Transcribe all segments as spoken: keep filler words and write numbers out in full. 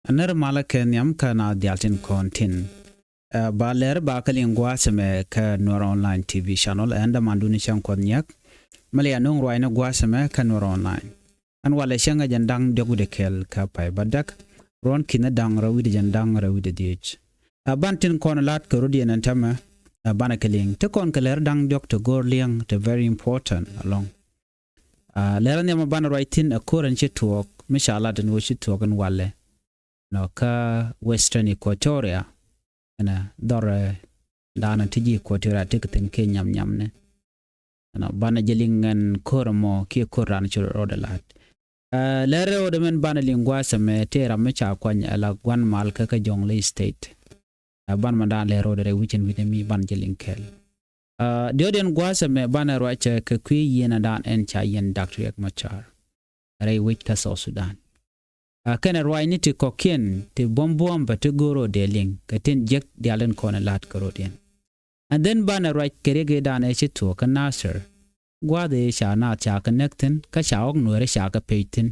Nɛr malä kɛ nhiam kä na dial tin kɔn tin. Ɛ, ba lɛr ba kä liŋ gua̱a̱th ɛmɛ kä Nuɛr Online T V channel, ɛn dämandun cäŋ Kuɔth Nyiak. Mɛ lian nuŋ ruacni gua̱a̱th ɛmɛ kä Nuɛr Online. Ɛn walɛ cäŋ ɛ jɛn da̱ŋ diɔ̱k wi̱cdɛ kɛl kä pay bädäk. Ruɔ̱n ki̱n da̱ŋ rɛw wi̱cdɛ jɛn da̱ŋ rɛw wi̱cdɛ dhiec. Ɛ, ban tin kɔn la̱t kɛ rɔ̱diɛn ɛn täämɛ. Ɛ, banɛ kɛ liŋ. Ti kɔn kɛ lɛr da̱ŋ diɔ̱k ti go̱o̱r liɛŋ ti very important alɔŋ. Ɛ, lɛr nhiam ɛ banɛ ruac thi̱n ɛ ko̱r ɛn ci tuɔɔk, mi ca lat ɛn ɣöö ci tuɔɔk ɛn walɛ. Nɔ kä Western Equatoria. Ɛnɛ dhɔr, ɛ, da̱a̱n ti ji̱ Equatoria ti kɛ thi̱n kiɛ nyam nyam ni. Ɛnɔ banɛ jɛ liŋ ɛn ko̱r ɛmɔ kiɛ ko̱r da̱a̱n ci rɔɔdɛ la̱t. Ɛ, lɛr rɛwdɛ mɛn banɛ liŋ gua̱a̱th ɛmɛ tëë ram mi ca kuany ɛ la gua̱n mal kä kä Jonglei State. Ɛ, ban mɛ da̱a̱n lɛr rɛwdɛ rɛy wi̱cɛn wi̱cɛ mi banɛ jɛ liŋ kɛɛl. Ɛ, diɔ̱kdiɛn gua̱a̱th ɛmɛ banɛ ruacɛ kɛ kui̱ yieen ɛ da̱a̱n ɛn ca yiɛn Dak Riek Machar rɛy wec kä South Sudan. Ɛ, kɛnɛ ruacni ti kɔ̱kiɛn ti buɔ̱m buɔ̱m bɛ ti go̱o̱r rɔɔdɛ liŋ kɛ tin jiäk diaal in kɔn in la̱t kɛ rɔɔdiɛn. And then banɛ ruac kɛ riɛk ëëdan ëë ci tuɔɔk kä Nasir. Gua̱a̱th ëë ca naath ca kɛ näk thi̱n kä ca ɣɔ̱k Nuɛɛri ca kɛ pec thi̱n.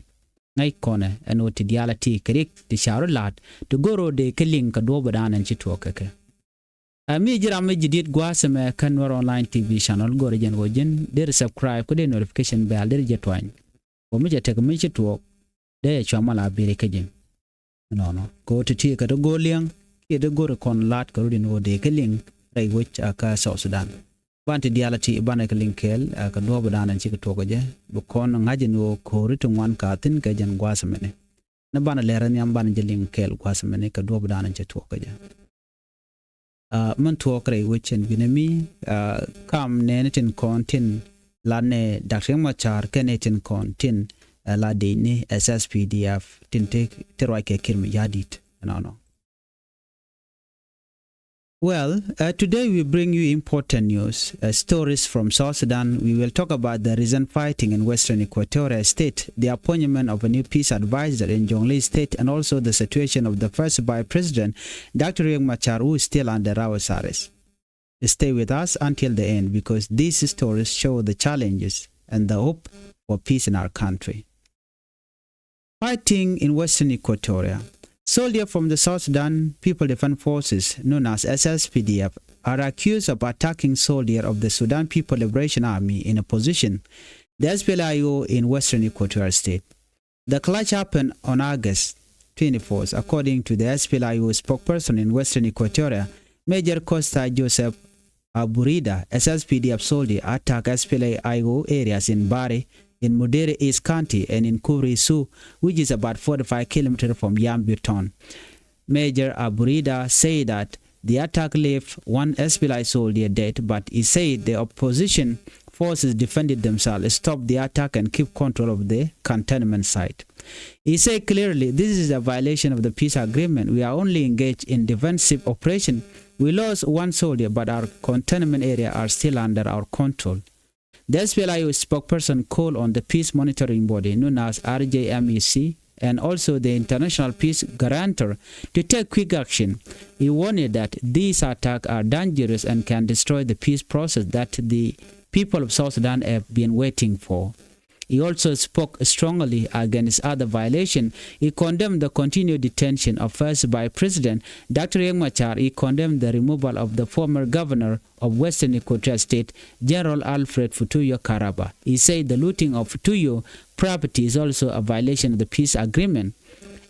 Ŋäc kɔnɛ ɛn ɣöö ti diaal a ti kɛ riɛk ti ca rɔ la̱t ti go̱o̱r rɔɔdɛ kɛ liŋ kɛ duɔ̱ɔ̱p ëëdan ɛn ci tuɔɔk kɛ kɛ. Ɛ, mi ji̱ ram mi ji̱ di̱t gua̱a̱th ɛmɛ kä Nuɛr Online T V channel, go̱rɛ jɛn ɣöö ji̱n deri subscribe kä dee notification bell deri jɛ tuany. Ɣöö mi cɛ tek mi ci tuɔɔk dee cua mal a biri kä ji̱. Nɔnɔ kɛ ɣöö ti ti kɛ ti go̱o̱r liɛŋ kiɛ ti go̱o̱r kɔn la̱t kɛ rɔ̱diɛn ɣöö dee kɛ liŋ rɛy wec a kä South Sudan. Ban ti diaal a ti banɛ kɛ liŋ kɛɛl a kɛ duɔ̱ɔ̱p ëëdan ɛn cikɛ tuɔɔk kɛ jɛ bi kɔn ŋa̱c ɛn ɣöö ko̱ri ti ŋuan ka thi̱n kɛ jɛn gua̱a̱th ɛmɛni. Ni banɛ lɛr nhiam banɛ jɛ liŋ kɛɛl gua̱a̱th ɛmɛni kɛ duɔ̱ɔ̱p ëëdan ɛn ci tuɔɔk kɛ jɛ. Ɛ, min tuɔɔk rɛy wec ɛn wi̱nɛ mi, ɛ, kam nɛɛni tin kɔn tin la nɛ Dak Riek Machar kɛnɛ tin kɔn tin, ɛ, la dec ni S S P D F tin ti, ti ruac kɛ Kiir Mayardit. Nɔnɔ. Well, uh, today we bring you important news, uh, stories from South Sudan. We will talk about the recent fighting in Western Equatoria State, the appointment of a new peace advisor in Jonglei State, and also the situation of the first vice president, Doctor Riek Machar, who is still under house arrest. Stay with us until the end because these stories show the challenges and the hope for peace in our country. Fighting in Western Equatoria. Soldiers from the South Sudan People Defense Forces, known as S S P D F, are accused of attacking soldiers of the Sudan People Liberation Army in a position, the S P L A I O, in Western Equatoria State. The clash happened on August twenty-fourth, according to the S P L A I O spokesperson in Western Equatoria, Major Costa Joseph Aburida. S S P D F soldier attack S P L A I O areas in Bari, in Mundri East County, and in Kubri Su, which is about forty-five kilometers from Yambio town. Major Aburida said that the attack left one S P L A I soldier dead, but he said the opposition forces defended themselves, stopped the attack, and keep control of the cantonment site. He said clearly, "This is a violation of the peace agreement. We are only engaged in defensive operation. We lost one soldier, but our cantonment area are still under our control." The S P L A I O spokesperson called on the peace monitoring body known as R J M E C and also the international peace guarantor to take quick action. He warned that these attacks are dangerous and can destroy the peace process that the people of South Sudan have been waiting for. He also spoke strongly against other violations. He condemned the continued detention of First Vice President Doctor Riek Machar. He condemned the removal of the former governor of Western Equatoria State, General Alfred Futuyo Karaba. He said the looting of Futuyo property is also a violation of the peace agreement.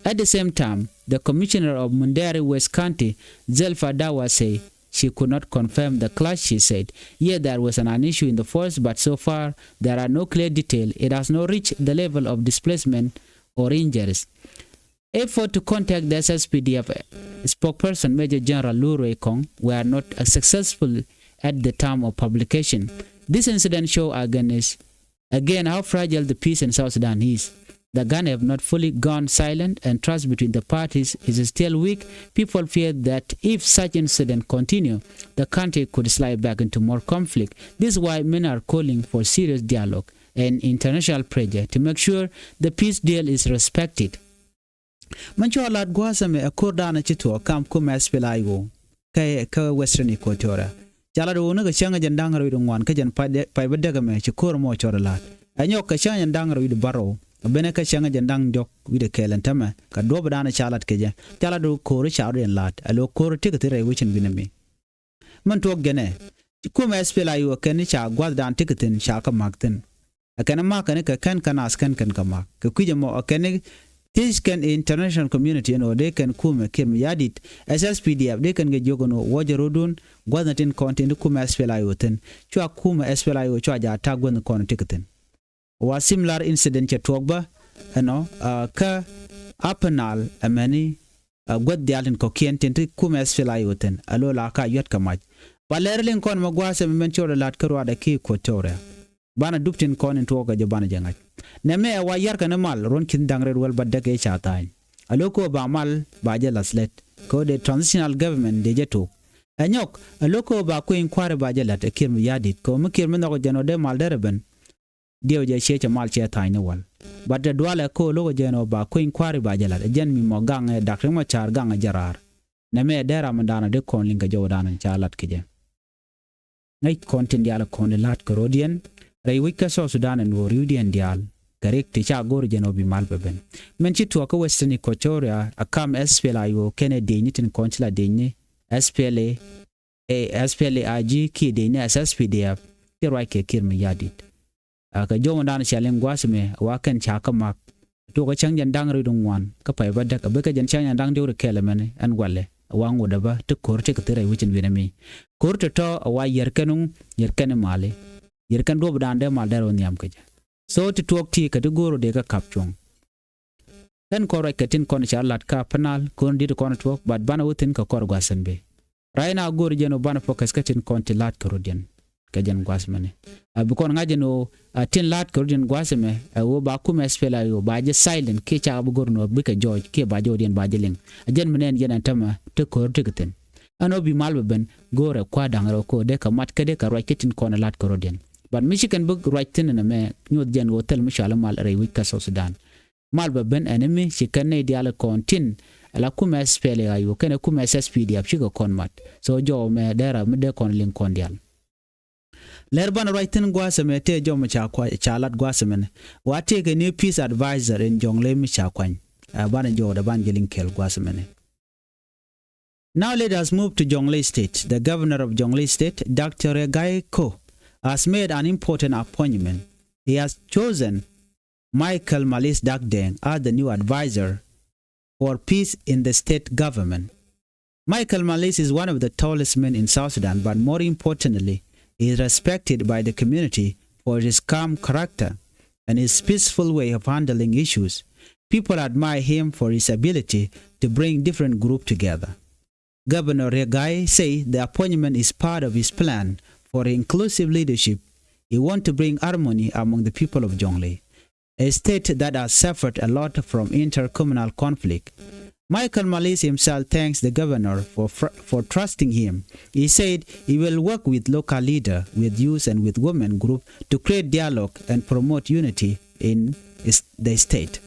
At the same time, the commissioner of Mundri West County, Zelfa Dawa, say she could not confirm the clash, she said. Yes, there was an, an issue in the forest, but so far there are no clear detail. It has not reached the level of displacement or injuries. Effort to contact the S S P D F spokesperson Major General Lu Ruai Kong were not, uh, successful at the time of publication. This incident show again is, again, how fragile the peace in South Sudan is. The gun have not fully gone silent, and trust between the parties is still weak. People fear that if such incidents continue, the country could slide back into more conflict. This is why many are calling for serious dialogue and international pressure to make sure the peace deal is respected. Mɛn cua lat gua̱a̱th ɛmɛ ɛ ko̱r da̱a̱n ɛ ci tuɔɔk kam kum S P L A I O kä, kä Western Equatoria. Ca lat ɣöö ni kɛ cäŋ ɛ jɛn da̱ŋ rɛw wi̱cdɛ ŋuan kä jɛn pay, pay bädäk ɛmɛ ci ko̱r ɛmɔ cɔl ɛ la̱t. Ɛ nyɔk kɛ cäŋ ɛ jɛn da̱ŋ rɛw wi̱cdɛ bärɔw. Kɛ benɛ kä cäŋ jɛn da̱ŋ diɔ̱k wi̱cdɛ kɛɛl ɛn tämɛ kɛ duɔ̱ɔ̱p dan ca lat kɛ jɛ. Ca lat ko̱r ca rɔ̱diɛn la̱t ɛ lo̱ ko̱r ti kɛ thi̱n rɛy wecin wi̱nɛ mi. Min tuɔɔk jɛnɛ, kumɛ S P L A I O kɛn ca gua̱thdan ti kɛ thi̱n ca kɛ ma̱k thi̱n. Ɛ kɛn ma̱k kɛn kɛ kɛn kɛ nath kɛn kɛn kɛ ma̱k kɛ kui̱c ɛmɔ ɛ kɛn thiec kɛn international community ɛn ɣöö dee kɛn kumɛ Kiir Mayardit, S S P D F dee kɛn kɛ jiök ɛn ɣöö wä jɛ rɔ̱dun gua̱thni tin kɔn tin ti kumɛ S P L A I O thi̱n. Cua kumɛ S P L A I O cua jɛ attack gua̱thni kɔn ti kɛ thi̱n. Wa similar incident cɛ tuɔɔk bä ɛnɔ kä Upper Nile ɛmɛni guäth diaal tin kɔ̱kiɛn tin ti kumɛ S P L A I O thi̱n a lo̱ la ka yuɛt kɛ mac. Ba lɛr liŋ kɔn mɛ gua̱a̱th ɛmɛ mɛn cɔɔdɛ la̱t kä ruaadɛ ki Equatoria. Banɛ dup tin kɔn in tuɔɔk kɛ jɛ banɛ jɛ ŋa̱c. Nɛmɛ ɛ wa yarkɛ ni mal ruɔ̱n ki̱n da̱ŋ rɛt wäl ba däk ëë ca tha̱a̱ny. A lo̱ kä ba mal ba jɛ la̱th lɛt kɛ ɣöö dee transitional government dee jɛ tok. Ɛ nyɔk ɛ lo̱ kä ba kui̱ny kua̱ri ba jɛ la̱t ɛ Kiir Mayardit kɛ ɣöö mi Kiir mi nhɔk jɛn ɣöö dee mal derɛ ben. Diɛw jɛ ciɛ cɛ mal cɛ tha̱a̱ny ni wal. Bat tɛ dualɛ ko̱o̱l lo̱k ɛ jɛn ɔ ba kueny kua̱ri ba jɛ lat ɛ jɛn mi mɔ gaŋ ɛ dak ri mɔ ca̱r gaŋ ɛ jɛ raar. Nɛmɛ ɛ dee ram in daanɔ dee kɔn liŋ kɛ jɔw daanɔ ca lat kɛ jɛ. Ŋäc kɔn tin diaal kɔn di la̱t kɛ ro̱diɛn rɛy wec kä South Sudan ɛn ɣöö ri̱wdiɛn diaal kɛ rik ti ca go̱r jɛn ɔ bi mal bɛ ben. Mɛn ci tuɔɔk kä Western Equatoria a kam S P L A I O kɛnɛ diecni tin kɔn ci la diecni S P L A ɛ S P L A I G kiɛ dec ni S S P D F ti ruac kɛ Kiir Mayardit. Ɛ kɛ jɔmdan cɛ liŋ gua̱a̱th mɛ wa kɛn ca kä mak. Tuɔk kä cäŋ jɛn da̱ŋ rɛw di ŋuan kä pay bä däk a bikɛ jɛn cäŋ jɛn da̱ŋ diɔ̱k ri kɛɛl ɛmɛni ɛn gualɛ a wa ŋot ɛ bä ti ko̱r ti kɛ thir rɛy wecin wi̱nɛ mi. Ko̱r tɔ̱tɔ̱ a wa yɛr kɛn nuŋ yɛr kɛn mali yɛr kɛn duɔ̱pdan dee mal dee rɔ nhiam kɛ jɛ. So ti tuɔk ti kɛ ti go̱o̱r ɔ dee kä kap cuɔ̱ŋ. Kɛn kɔn ruac kɛ tin kɔn ca lat ka Upper Nile ko̱n di̱t kɔn tuɔk bat banɛ wä thi̱n kɛ kɔr gua̱th ɛn bee. Right now go̱o̱r jɛn wä banɛ focus kɛ tin kɔn ti lat kɛ rɔ̱diɛn kɛ jɛn gua̱th mɛni. A bi kɔn ŋa̱c jɛn wä a tin lat kɛ rɔ̱diɛn gua̱th ɛmɛ ɛ wä ba kumɛ S P L A I O ba jɛ silent kiɛ ca bi go̱o̱r nɔ bikɛ jɔɔc kiɛ ba jɛ wä diɛn ba jɛ liŋ. A jɛn mi nɛn jɛn ɛn tämɛ ti ko̱r ti kɛ thi̱n. Ɛn wä bi mal bɛ ben go̱o̱r ɛ kua̱r da̱ŋ rɛw ko̱o̱r dee kɛ mat kä dee kɛ ruac kɛ tin kɔn lat kɛ rɔ̱diɛn. But mi ci kɛn bi ruac thi̱n ɛn ɛmɛ nyuɔth jɛn wä thil mi cual mal rɛy wi̱c kä South Sudan. Mal bɛ ben ɛn mi ci kɛn nɛy diaal kɔn tin ala kumɛ S P L A I O kɛnɛ kumɛ S S P D F cikɛ kɔn mat. So jɔw mɛ dɛra mi dee kɔn liŋ kɔn diaal. Lɛr banɛ ruac thi̱n gua̱a̱th ɛmɛ tëë jɔw mɛ ca kua ca lat gua̱a̱th ɛmɛnɛ. Wa tëë kɛ ni peace advisor in Jonglei mi ca kuany. Ɛ banɛ jɔw dɛ banɛ jɛ liŋ kɛɛl gua̱a̱th ɛmɛnɛ. Now let us move to Jonglei State. The governor of Jonglei State, Doctor Riek Gai Kok, has made an important appointment. He has chosen Michael Malis Dak Deng as the new advisor for peace in the state government. Michael Malis is one of the tallest men in South Sudan, but more importantly, he is respected by the community for his calm character and his peaceful way of handling issues. People admire him for his ability to bring different groups together. Governor Riek Gai said the appointment is part of his plan for inclusive leadership. He wants to bring harmony among the people of Jonglei, a state that has suffered a lot from intercommunal conflict. Michael Malis himself thanks the governor for fr- for trusting him. He said he will work with local leader, with youth and with women group to create dialogue and promote unity in is- the state.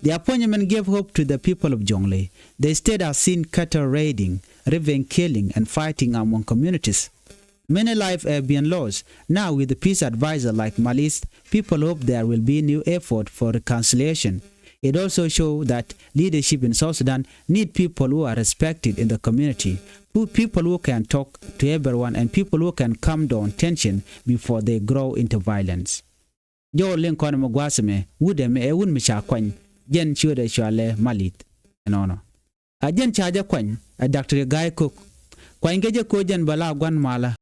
The appointment gave hope to the people of Jonglei. The state has seen cattle raiding, revenge killing and fighting among communities. Many lives have been lost. Now with the peace advisor like Malis, people hope there will be new effort for reconciliation. It also shows that leadership in South Sudan need people who are respected in the community, who people who can talk to everyone and people who can calm down tension before they grow into violence. Jɔw liŋ kɔn mɛ gua̱a̱th mɛ wut ɛmɛ ɛ wut mi ca kuany jɛn ciötdɛ cualɛ Malis. Ɛnɔnɔ. A jɛn ca jɛ kuany ɛ Doctor Gai Kok. Kuany kɛ jɛ ko̱ jɛn bɛ la gua̱n malä